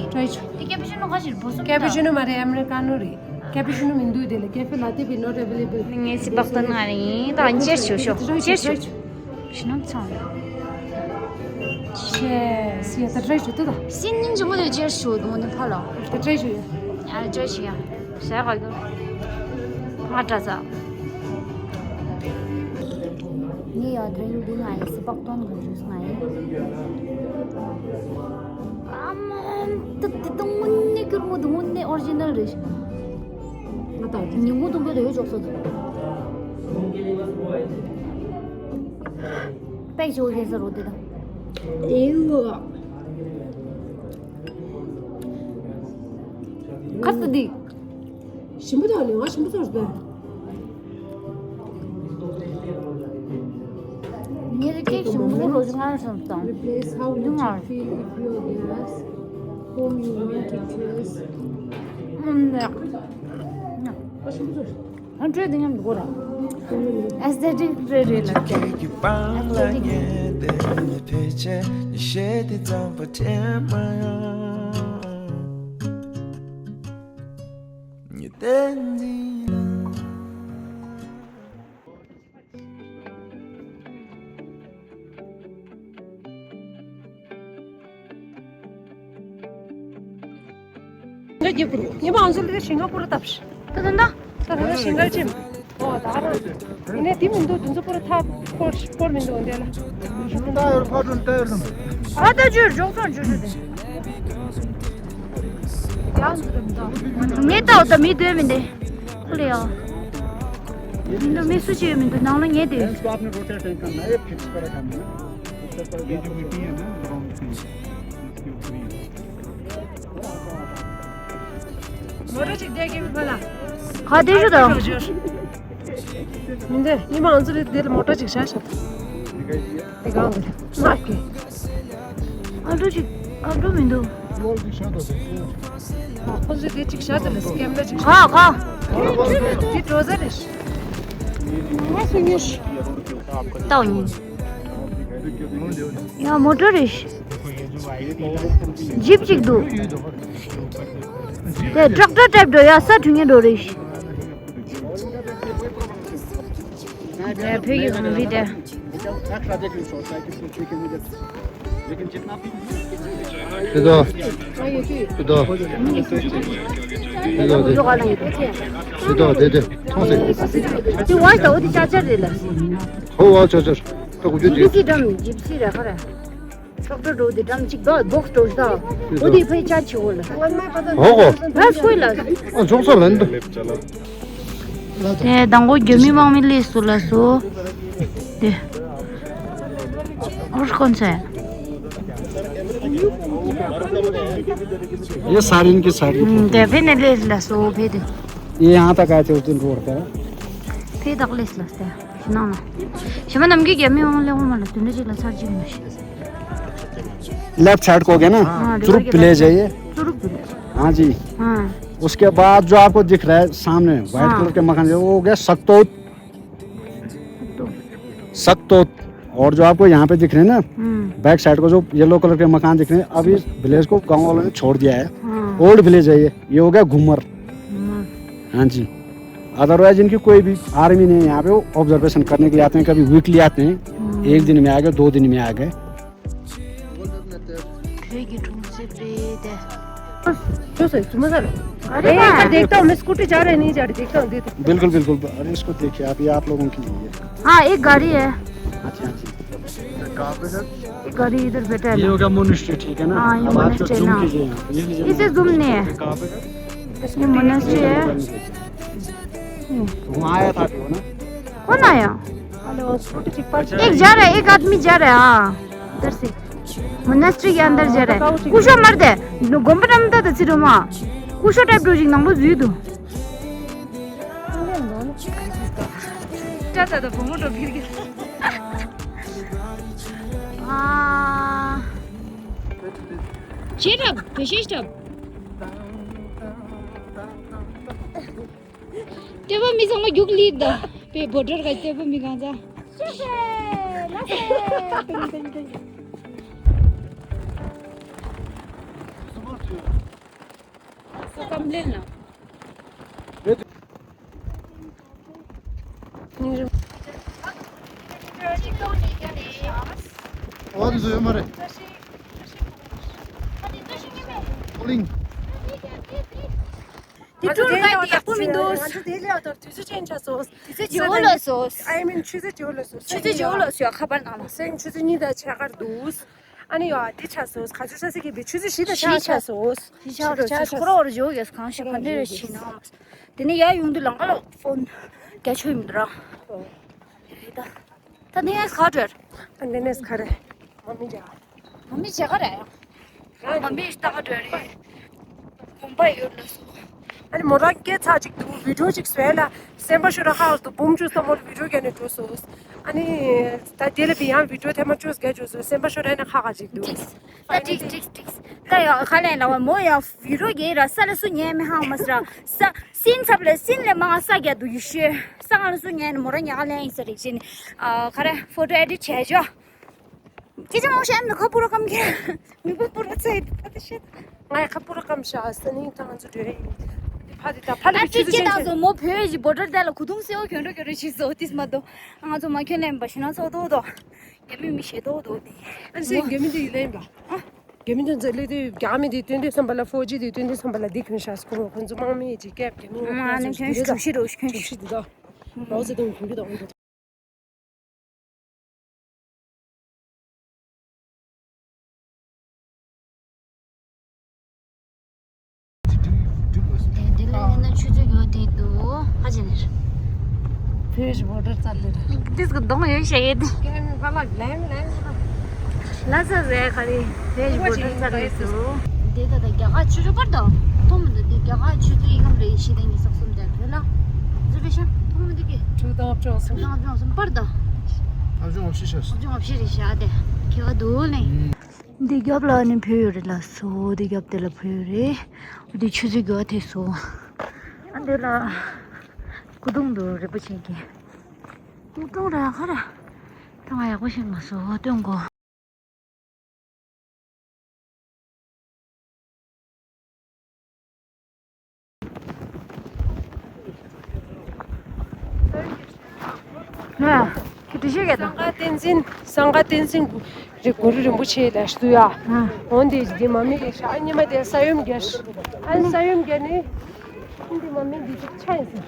ཀེ་པི་ཅི་ནོ་ག་ཞིག་བོ་སོང་། ཀེ་པི་ཅི་ནོ་མ་རེད། ཨ་མེ་རི་ཀ་ནོ་རེད། ཀེ་པི་ཅི་ནོ་མི་འདུག་དེ་ལ་ཀེ་ཧྥེ་ལ་ཏེ་བི་not available. ངས་སི་པག་ཏོན་ང་རེད། ད་ཅེར་ཞུ་ཞོ། ཅེར་ཞུ། ཞི་ནམ་ཚང་། ཤེས་སི་ཡ་ད་ཏྲེ་ཞུ་ཏེ་ད། སི་ནིང་ཇི་མོ་དེ་ཅེར་ཞུ་དུ་མོ་ནི་ཕ་ལ། ད་ཏྲེ་ཞུ་ཡ། ཨ་ཅེར་ཞུ་ཡ། ཟ་ག་གི། ང་ཏྲ་ཟ། ངས་ཡ་དྲན་འདི་ང་ཡི་སི་པག་ཏོན་གི་ཞུས་ང་ཡི། ཨ་མ། ད་དེ་ད་དངོས་གནས་སྐྱུར་མོ་འདུག་དངོས་གནས་ཨོ་རི་ཇི་ནལ་རེད། ང་ད་ཉིན་གུང་དུམ་བུ་དེ་ཡོད་ཅོག་ས་འདུག་པེག་ཅིག་ཁྱེར་ས་རོགས་དེ་དང་། ཨེ་ཡོ། ཁ་ས་འདི། ཞིམ་པོ་དང་ལེ་བ་ཞིམ་པོ་ཚོར་པས། ངེད་ཀྱི་ཞིམ་པོ་རོ་ཅིག་ང་སོང་དང་། Replace how would you feel if your gas home you want to choose? ཨ་འདྲ་དེ་མཉམ་དུ་གོ་ར། ཨེ་སི་ཐེ་ཊིག་རེད་རེད་ལ། ཨེ་སི་ཐེ་ཊིག་རེད། ང་རྒྱབ་ཀྱི་རེད། ཉི་མ་ཨང་ཅི་ལི་དེ་ཞིང་ཁ་པུ་ར་བཏབ་ཤི། ད་ད་ད། ད་ད་ད་ཞིང་ཁར་ཅིམ། ཨོ་ད་ར། ཡིན་ནའི་དེ་མི་འདུག་དེ་ཚོ་པུ་ར་ཐག་སྐོར་སྐོར་མི་འདུག་འདི་ལ། ད་ཡོར་ཕ་ཏུན་ད་ཡོར་དང་། ཨ་ད་ཇུར་འཇོག་སོང་ཇུར་ཇུར་དེ། ཡང་འདུག་དམ་ད། ངས་ད་འོ་ད་མི་སྡོད་མི་འདི། ཁུ་ལེ་ཡོ། མི་འདུག་མི་སུ་ཅི་ཡོད་མི་འདུག་ནང་ལ་ངས་སྡོད། Then swap ne rotate and come na ye fix kara kam na. མོ་ཊ་ཅིག་བསྡད་ཀྱི་མི་ཕ་ལ། ག་བསྡད་ཤོག་དང་། མི་འདི་ཉི་མ་ང་ཚོ་རེད་འདིར་མོ་ཊ་ཅིག་བཞག་ཤག་དེ་གང་གི་ལགས་ཀྱི། ཨ་འགྲོ་ཅིག་ཨ་འགྲོ་མི་འདུག་ཁོ་ཚོས་དེ་ཅིག་བཞག་དེ་ལ་སི་ཀེམ་ར་ཅིག་ག་ག་དེ་འགྲོ་ས་རེད། ང་སུ་ཉོས། ཏའོ་ཉིན། ཡ་མོ་ཊ་རེད། ཇིབ་ཅིག་འདུག་དེ་ཊྲག་ཊར་ཊའིབ་འགྲོ་ཡ་ས་འཐུང་ཉན་འགྲོ་རེད། དེ་བོད་ཀྱི་གངས་རི་དེ། ཁྱེད་ཚོ། ཁྱེད་ཚོ། ཁྱེད་ཚོ་དེ། ཁྱེད་ཚོ་དེ་དེ་མཐོང་སྲིད། དེ་བ་ཞའོ་དེ་ཅར་ཅར་རེད་ལ། ཧོ་བ་ཅར་ཅར། ད་གུ་ཅུ་ཇི་པི་སི་འགྲམ་ཇི་པི་སི་རེད་ཁ་རེད། ཁྲོག་ཁྲོ་འགྲོ་དེ་འགྲམ་གཅིག་ག་བོགས་འགྲོ་ཤི་ད། འོ་དེ་ཕའི་ཅ་ཆི་འོ་ལ། ཧོ་གོ། ལ་སྐོས་ལ། ཨ་ཇོག་ས་ལན་དུ། དེ་དང་པོ་རྒྱ་མི་དམག་མི་སླེབས་སོང་ལ་སོ། དེ། ཨོ་ཁོན་ཚེ། ये सारिन की साड़ी। हम्म, दे फिर ने ले ला सो फिर। ये यहाँ तक आए थे उस दिन रोड पर। फिर तक ले ला सो। ना ना। शमा नमकी क्या मैं वहाँ ले वो माला तुमने जिला सार जी में। लेफ्ट साइड को हो गया ना? हाँ, चुरुप विलेज है ये। चुरुप विलेज। हाँ जी। हाँ। उसके बाद जो आपको दिख रहा है सामने व्हाइट हाँ। कलर के मकान, वो हो गया सक्तोत। तो सक्तोत। और जो आपको यहाँ पे दिख रहे हैं ना, हम्म। बैक साइड को जो येलो कलर के मकान दिख रहे हैं, अब इस विलेज को गांव वालों ने छोड़ दिया है। हाँ। ओल्ड विलेज है ये, ये हो गया घूमर। घूमर। हाँ जी। अदरवाइज इनकी कोई भी आर्मी नहीं है यहाँ पे, वो ऑब्जर्वेशन करने के लिए आते हैं, कभी वीकली आते हैं, हम्म। एक दिन में आ गए, दो दिन में आ गए। བོད་ཀྱི་གྲོང་གསེབ་རེད་དེ། जो सही, सुनो सर। अरे अरे, हाँ। देखता हूँ मैं, स्कूटी जा रही, नहीं जा रही, देखता हूँ, दे दो। बिल्कुल, बिल्कुल, अरे, इसको देखिए आप, ये आप लोगों के लिए है। हाँ, एक गाड़ी है। अच्छा, अच्छा। कहाँ पे, सर? एक गाड़ी इधर बैठा है ये ना। हो गया मोनेस्ट्री, ठीक है ना? हाँ, ये अब आप तो मोनेस्ट्री जूम ना। कीजिए यहाँ पे, ये लीजिए इसे मोनेस्ट्री। जूम नहीं है। कहाँ पे, सर? ये मोनेस्ट्री है। वहाँ आया था अभी वो ना। कौन आया? हेलो, स्कूटी चेक पर। एक जा रहा है, एक आदमी जा रहा है, हाँ, इधर से। मोनेस्ट्री के अंदर जा रहा है। कुशो मर दे। नो, गोम्बे नम ता दे सिरो मा। कुशो टाइप डोजिंग नंबर जुई दो। ता ता ता बोमो डो गिर गया। हाँ। Cheer up, विशेष up। ལྟེ་བ་མི་ཚང་མ་རྒྱུགས་ལིར་ད། པའི་བོ་ཊར་ག་ལྟེ་བ་མི་གང་ཚ། ཤེ་ཤེ། ལ་ཤེ། ཏིང་ཏིང་ཏིང་། སུ་བོར་ཐུ། སུ་ཀམ་ལེན་ན། སྙིང་རུས། ཨོ་དེ་ཚོ་ཡོད་མ་རེད། ཨོ་ལིང་། དེ་ཊུར་གྷའིཌ་ཡག་པོ་མི་འདུག་ང་ཚོ་དེ་ལས་ཨ་ཐར་དུས་ཚོད་ཅན་ཆགས་སོང་། དུས་ཚོད་རྗེ་བོ་ལ་སོང་། I mean ཆུ་ཚོད་རྗེ་བོ་ལ་སོང་། ཆུ་ཚོད་རྗེ་བོ་ལ་སོང་ཁ་པར་ནང་ལ། སེང་ཆུ་ཚོད་གཉིས་དང་ཕྱེད་ཀར་འདུག་ཨ་ནི་ཡོ་འདི་ཆགས་སོང་། ག་ཚོད་ཆགས་སྲིད་ཀྱི་བི་ཆུ་ཚོད་བཞི་དང་ཕྱེད་ཆགས་སོང་། བཞི་ཆགས་རེད། ཆགས་སོང་། ཁོ་ར་བར་འཇོག་ཡོད་གང་ཤེས་ག་འདྲ་རེད་ཤེས་ན། དེ་ནས་ཡར་ཡོང་དུས་ལམ་ཁ་ལ་ཕོན་རྒྱ་ཆོད་མི་འདུག་ར། ད་ནས་ག་འགྲོ། ཨ་ནས་ག་རེ། མ་མི་རྒྱ། མ་མི་བྱེད་ག་རེ། མ་མི་ལྟ་ག་འགྲོ་རེད། དགོན་པ་ཡོད་ལ་སོ། ཨ་ནི་མོ་རང་སྐད་ཚགས་ཅིག་འདུག་བི་ཌིའོ་ཅིག་བཟོས་ལ་སེམས་པ་ཤོར་ཁག་འདུག་བུམ་ཅུ་སམ་བྷོ་ཊ་བི་ཌིའོ་རྒྱག་ནས་འགྲོ་སོང་། ཨ་ནི་ད་དེ་ལ་བི་ཡང་བི་ཌིའོ་ཐེངས་མ་བཅུ་རྒྱག་འགྲོ་སོང་། སེམས་པ་ཤོར་ན་ཁག་ཁག་ཅིག་འདུག་ད་ཏིག་ཏིག་ཏིག་ད་ཡང་ཁ་ལན་ལ་བ་མོ་ཡང་བི་ཌིའོ་རྒྱག་ར་ས་ལ་སུ་ཉན་མི་ཧང་མ་སི་ར་ས་སིན་ཚབ་ལ་སིན་ལ་མ་ས་རྒྱག་འདུག་ཡི་ཤེས་ས་ང་ལ་སུ་ཉན་ནི་མོ་ར་ཉག་ལན་ཡིན་ས་རིག་ཤེས་ནི་ཁ་ར་ཕོ་ཊོ་ཨེ་ཌིཊ་བྱས་ཆོག་ཅི་ཅི་མོ་ཤ་མི་ཁ་པུ་ར་ཀམ་ཁྱེར། མི་ཁ་པུ་ར་ཚེ་ད་ད་ཤེད། ང་ཡ་ཁ་པུ་ར་ཀམ་ཤ་ས་ནི་ད་ང་ཚོ་འདྲེ་ཡིན། འདི་ཕ་དེ་ད་ཕ་ལ་ཨ་ཅི་ཅི་ད་ཚོ་མོ་བོད་ཀྱི་བོ་ཊར་དེ་ལ་གུ་དུང་སེའོ་གྱོན་འགྲོ་གྱོན་འགྲོ་ཞིག་བཟོ་ཏིས་མ་དོ། ང་ཚོ་མ་ཁྱོད་ལེན་པ་ཞིག་ན་ཚོགས་དོ་དོ། རྒྱ་མི་མི་ཤེས་དོ་དོ་དེ། ཨ་ཅི་རྒྱ་མི་དེ་ཡི་ལེན་པ། རྒྱ་མི་དེ་ཚོ་ལེ་དེ་རྒྱ་མི་དེ་སྟོན་དུས་བསམ་པ་ལ་ཕོ་ཇི་དེ་སྟོན་དུས་བསམ་པ་ལ་འདི་གྱོན་ཤག་སྐོར་ཁོང་ཚོ་དམག་མི་ཅིག་སྐད་རྒྱ་མི་ང་ཚོ་གྱོན་ཤག་གྲུ་བཞི་རུ་ཤི་གྱོན་ཤག་གྲུ་བཞི་དེ་དོ། མའོ་ཙེ་ཏུང་གྱོན་གྱི་དོ། དེ་དེ་ལ་ཡིན་ན་ཆུ་ཚོད་ཡོད་དེ་འདུག་ཧ་ཅང་ནས། བོད་ཀྱི་བོ་ཊར་རྩ་ལེར། ཏིས་ཀྱི་གདོང་ཡོད་ཤེས་ཡོད་དེ། ལ་ས་ཟེ་ག་རེ་བོད་ཀྱི་བོ་ཊར་རྩ་ལེར་འདུག་དེ་ད་ལྟ་རྒྱ་གར་ཆུ་ཚོད་པར་དང་མཐོང་མི་འདུག་དེ་རྒྱ་གར་ཆུ་ཚོད་ཡིན་གམ་རེད་ཤེས་ལྡན་གྱི་སོག་གསུམ་དེར་བོད་ལ་ཚུར་རེ་ཤ་མཐོང་མི་འདུག་གི། ཁྲུ་དང་ལྔ་བཅུ་ང་གསུམ་པར་དང་། ལྔ་བཅུ་ང་བཞི་ཤ། ལྔ་བཅུ་ང་བཞི་རེད་ཤག་དེ་ཁྱད་པར་འདུག་ལེ། འདི་རྒྱབ་ལ་ནི་བོད་ཡོད་རེད་ལ་སོ། འདི་རྒྱབ་དེ་ལ་བོད་ཡོད་རེད། འདི་ཆུ་ཚོད་འགྱུར་བ་ཐེབས་སོང་། ཨ་འདི་ལ་སྐུ་གདུང་འདུག་རིན་པོ་ཆེ་གི། སྐུ་གདུང་ར་ཁ་ར། ད་ང་ཡག་པོ་ཞིག་མ་སོ་སྟོན་གོ། ཁྱེད་འདྲི་ཤེས་ཀྱི་དང་། སངྒ་བསྟན་འཛིན། སངྒ་བསྟན་འཛིན་གུ་རུ་རིན་པོ་ཆེ་ལ་ཞུ་ཡ། འོན་ཏེ་འདི་མ་མི་ཡི་ཤ་ཉི་མ་དེ་ས་ཡོམ་རྒྱས། ཨ་ནི་ས་ཡོམ་རྒྱས་ནི། འདི་མ་མི་འདི་ཅིག་ཆ་ཡིན་ཟེར།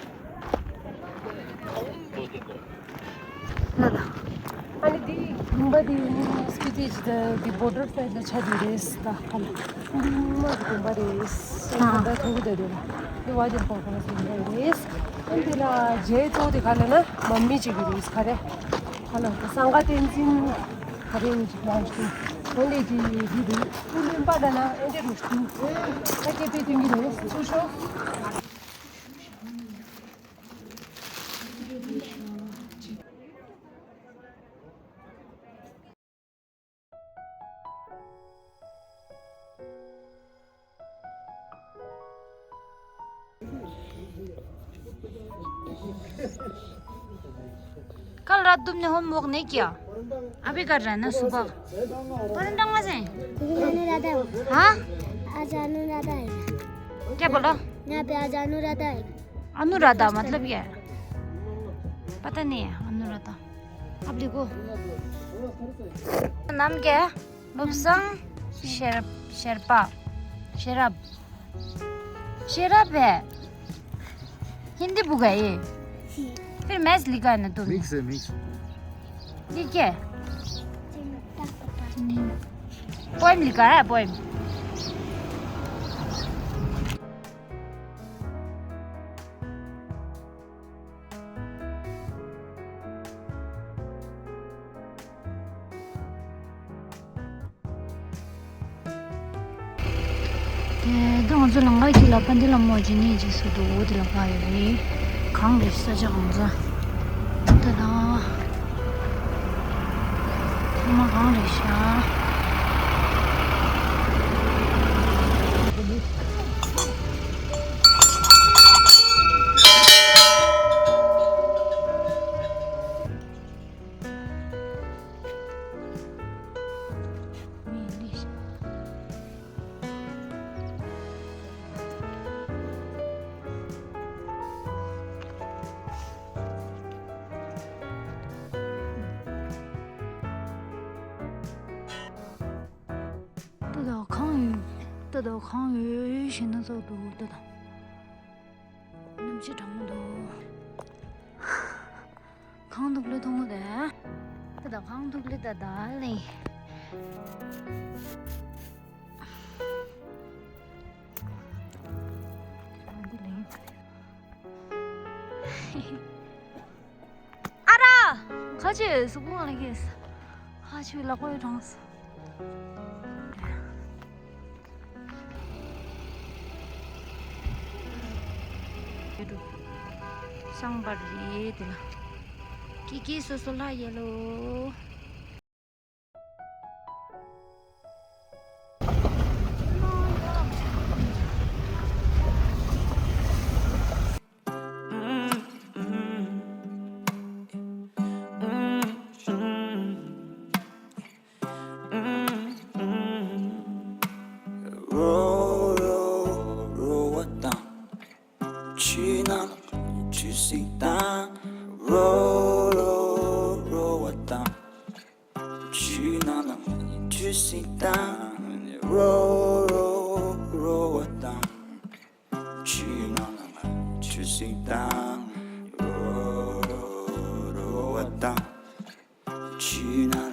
ལ་ལ། ཨ་ནི་འདི་ལུང་པ་འདི་ནི་སྤི་ཏི་ཇི་ལྟར་འདི་བོ་ཊར་སའིཌ་ལ་ཆ་འདི་རེད་ད་ཁ་ལ། འདི་ཉི་མ་གི་དགོན་པ་རེད། ཨ། ད་ཐུག་གི་འདུག་འདི་བ་འདི་ཁོང་ཁོང་སི་རེད། ཨ་འདི་ལ་རྗེ་གཙོ་དེ་ག་ལ་ན་མ་མི་ཅིག་གི་རེད་ག་རེ། ག་ལ་སངྒ་བསྟན་འཛིན་ག་རེ་ཡིན་ཅིག་ལ་ཞུ། འོ་ལེ་ཅི་འདི་འདི་ཀུ་ལུན་པ་ད་ན་ཨེ་འདྲ་རུ་ཞུ། ད་སྐད་པའི་དོན་གྱི་རེད་ཚུར་ཤོག कल रात तुमने होमवर्क नहीं किया? अभी कर रहा है ना सुबह? पर रंगा से? तुझे अनुराधा है। हाँ? आज अनुराधा है। क्या बोला? यहाँ पे आज अनुराधा है। अनुराधा मतलब क्या है? पता नहीं है अनुराधा। अब लिखो। नाम क्या है? मुबसंग शेर-, शेरपा। शेरप। शेरप है। हिंदी बुक है ये। फिर मैथ्स लिखा है ना तुमने? मिक्स है, मिक्स। ये क्या है? पोएम लिखा है, पोएम। དེ་ང་ཚོ་ལམ་ཁ་གི་ལ་པ་འདི་ལ་མོ་ཇི་ནས་ཇི་སུ་འདུག་འོ་དེ་ལ་ཕ་ཡོད་རེད། གང་རེད་ས་ཆ་གང་ཚ། ད་ད། ཐ་མ་གང་རེད་ཤག་ཏོ་ཏོ་གང་ཡོད། ཏོ་ཏོ་གང་ཡོད་ཞེ་ན་ཚོགས་འདུག་ཏོ་ཏོ། གནམ་གཤིས་གྲང་མོ་འདུག་གང་འདུག་ལེ་ཐོང་མོ་དེ། ཏོ་ཏོ་གང་འདུག་ལེ་ད་ད་ལེ། ཨ་ར། ཁ་ཆེ་གཟུགས་པོ་ང་ལ་སྐྱེས། ཁ་ཆེ་ལག་པའི་གྲངས་སུ། ཤང་པར་རེད་དེ་ལ། ཀི་ཀི་སོ་སོ་ལ་ཡེ་ལོ། རོ་རོ་རོ་བ་དང་། ཆུ་ནང་ཆུ་སྲིན་དང་། རོ་རོ་རོ་བ་དང་། ཆུ་ནང་ཆུ་སྲིན་དང་། རོ་རོ་རོ་བ་དང་། ཆུ་ནང་ཆུ་སྲིན་དང་། རོ་རོ་རོ་བ་དང་། ཆུ་ནང་